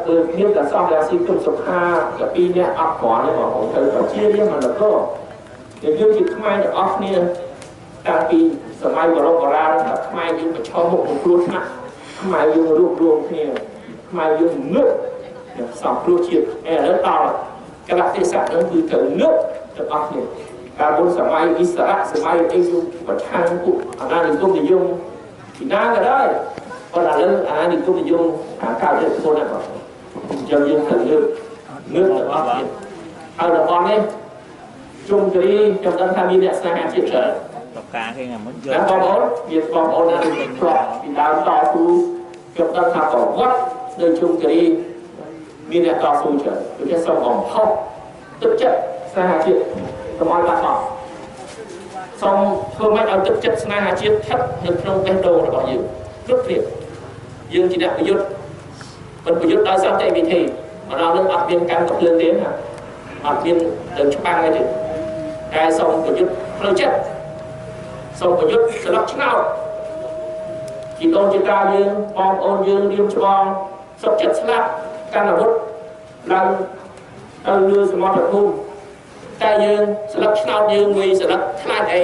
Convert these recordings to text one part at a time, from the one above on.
គឺមានតែសំរាស៊ីទុំសុខាតែពីរនាក់អត់គ្រាន់ទេបងប្អូន ត្រូវប្រជារាស្ត្រមនកយើងជាខ្មែរទាំងអស់គ្នា តាំងពីសម័យបរមបុរាណថាខ្មែរយើងប្រឈមមុខនឹងគ្រោះថ្នាក់ ខ្មែរយើងរួបរวមគ្នា ខ្មែរយើងងើបសង្គ្រោះជាតិ។ ឥឡូវដល់កលៈទេសៈនឹង គឺត្រូវងើបទាំងអស់គ្នា។ កាលមុនសម័យអិសរៈ សម័យអី យើងប្រឆាំងពួកអាណានិគមនិយមពីណាក៏ដោយ ប៉ុន្តែឥឡូវអាណានិគមនិយមខាងកើតទៅធ្ងន់ណាស់បង អញ្ចឹងយើងត្រូវងើបទាំងអស់គ្នា។ ហើយតំបន់នេះជុំគិរី ខ្ញុំដឹងថាមានអ្នកស្នេហាជាតិច្រើន តកាគេថ្ងៃមុនយកណាបងប្អូន មានបងប្អូនណាធ្លាប់ពីដើមតស៊ូ ខ្ញុំដឹងថាប្រវត្តិនៅជុំគិរីមានអ្នកតស៊ូច្រើន ដូច្នេះសូមបំផុសទឹកចិត្តស្នេហាជាតិកុំឲ្យបាត់បង់ សូមធ្វើម៉េចឲ្យទឹកចិត្តស្នេហាជាតិស្ថិតនៅក្នុងបេះដូងរបស់យើងគ្រប់គ្នា។ យើងជាអ្នកប្រយុទ្ធ មិនប្រយុទ្ធដោយសន្តិវិធី ម្ដងនឹងអត់មានកាន់កំភ្លើងទេណា អត់មានទៅច្បាំងអីទេ តែសូមប្រយុទ្ធផ្លូវចិត្ត សូមប្រយុទ្ធស្លឹកឆ្នោត ជីដូនជីតាយើង បងប្អូនយើងរៀមច្បងសុខចិត្តស្លាប់កាន់អាវុធឡើងទៅលើសមត្ថភូមិ តែយើងស្លឹកឆ្នោតយើងមួយស្លឹកខ្លាចអី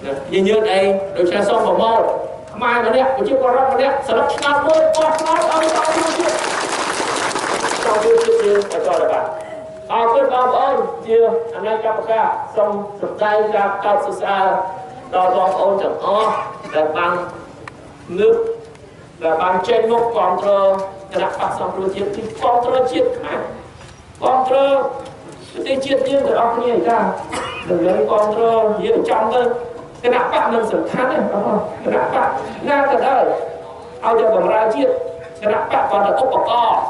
ណា ញញើតអី? ដូច្នេះសូមប្រមូលខ្មែរម្នាក់ ប្រជាពលរដ្ឋម្នាក់ ស្លឹកឆ្នោតមួយ បោះឆ្នោតឲ្យតស៊ូជាតិ តស៊ូជាតិយើងឲ្យតទៅបាទ។ អរគុណបងប្អូនជាអនេកបការ សូមសម្ដែងការកោតសរសើរដល់បងប្អូនទាំងអស់ដែលបានងើប ដែលបានចេញមុខគ្រប់គ្រងគណៈបក្សសង្គ្រោះជាតិ គឺគ្រប់គ្រងជាតិខ្មែរ គ្រប់គ្រងប្រទេសជាតិយើងទាំងអស់គ្នា ចា មិនមែនគ្រប់គ្រងយើងចំទៅគណៈបក មិនសំខាន់ទេបងប្អូន គណៈបកណាក៏ដោយ ឲ្យតែបម្រើជាតិ គណៈបកគាត់តែឧបករណ៍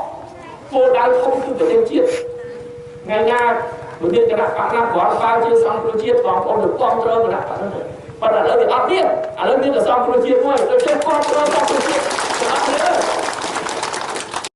គោលដៅធំគឺប្រទេសជាតិ។ ថ្ងៃណាមិនមានគណៈបកណាគ្រាន់បើជាសង្គ្រោះជាតិ បងប្អូនទៅគ្រប់គ្រងគណៈបកហ្នឹង ប៉ុន្តែឥឡូវវាអត់ទៀត ឥឡូវមានតែសង្គ្រោះជាតិមួយ ដូច្នេះគ្រប់គ្រងសង្គ្រោះជាតិ។